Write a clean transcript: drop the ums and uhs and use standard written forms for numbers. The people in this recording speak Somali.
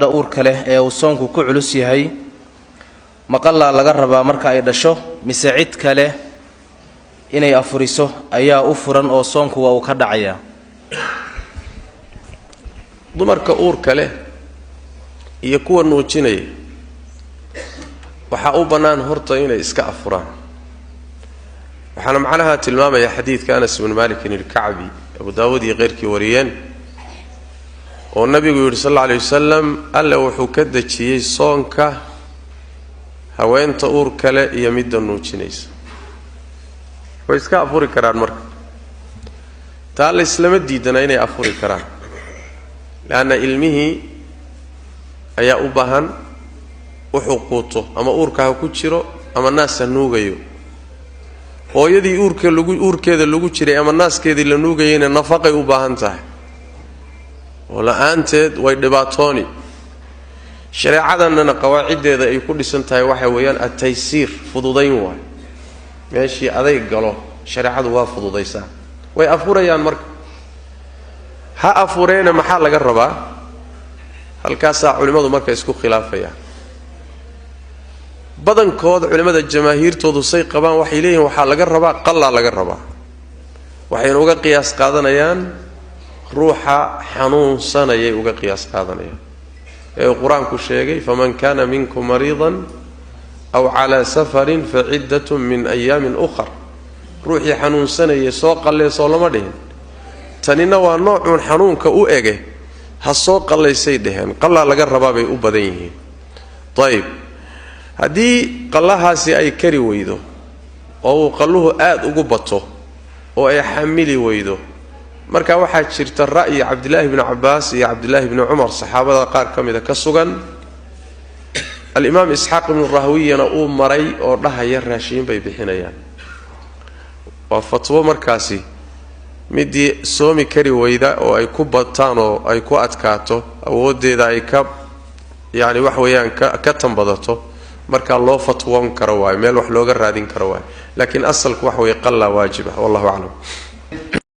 Uurka leh ee uu soonku ku culus yahay, maqallaa laga rabaa marka ay dhasho, mise cid kale inay afuriso ayaa u furan oo soonku waa uu ka dhacayaa? Dumarka uurka leh iyo kuwa nuujinaya waxaa u bannaan horta inay iska afuraan. Waxaana macnaha tilmaamaya xadiidka Anas ibnu Malikin ilkacbi, Abu Daawud iyo keyrkii wariyeen, oo nabigu yidhi sal alla alay wasalam: "Alle wuxuu ka dejiyey soonka haweenta uurka leh iyo midda nuujinaysa." Way iska afuri karaan. Marka taa layslama diidana inay afuri karaan, leanna ilmihii ayaa u baahan wuxuu quuto, ama uurka ha ku jiro ama naas ha nuugayo. Hooyadii uurka lagu uurkeeda lagu jiray ama naaskeedii la nuugayayna nafaqay u baahan tahay, oo la-aanteed way dhibaatooni. Shareecadannana qawaaciddeeda ay ku dhisan tahay waxa weeyaan ataysiir, fududayn waay. Meeshii adayg galo shareecadu waa fududaysaa. Way afurayaan. Marka ha afureena, maxaa laga rabaa? Halkaasaa culimmadu marka isku khilaafayaan. Badankood culimmada jamaahiirtoodu say qabaan, waxay leeyihin waxaa laga rabaa qallaa laga rabaa. Waxayna uga qiyaas qaadanayaan ruuxa xanuunsanayay uga qiyaas qaadanayaan ee uu Qur-aanku sheegay: "فمن كان منكم مريضا أو على سفر فعدة من أيام أخر." Ruuxii xanuunsanayay soo qallee, soo lama dhihin? Tanina waa noocuun xanuunka u ege, ha soo qallaysay dheheen. Qallaa laga rabaa bay u badan yihiin. Ayib, haddii qallahaasi ay kari weydo oo uu qalluhu aada ugu bato oo ay xamili weydo, marka waxaa jirta ra'yi Cabdilaahi bni Cabbaas iyo Cabdilaahi bni Cumar, saxaabada qaar ka mida ka sugan, Alimaam Isxaaq ibnu Rahwiyana uu maray, oo dhahaya raashiin bay bixinayaan. Waa fatwo markaasi midii soomi kari weyda oo ay ku bataan oo ay ku adkaato, awooddeeda ay ka yacni wax weeyaan ka tanbadato, markaa loo fatwoon karo waayo, meel wax looga raadin karo waayo. Laakiin asalku waxa weeye qallaa waajib ah. Wallahu aclam.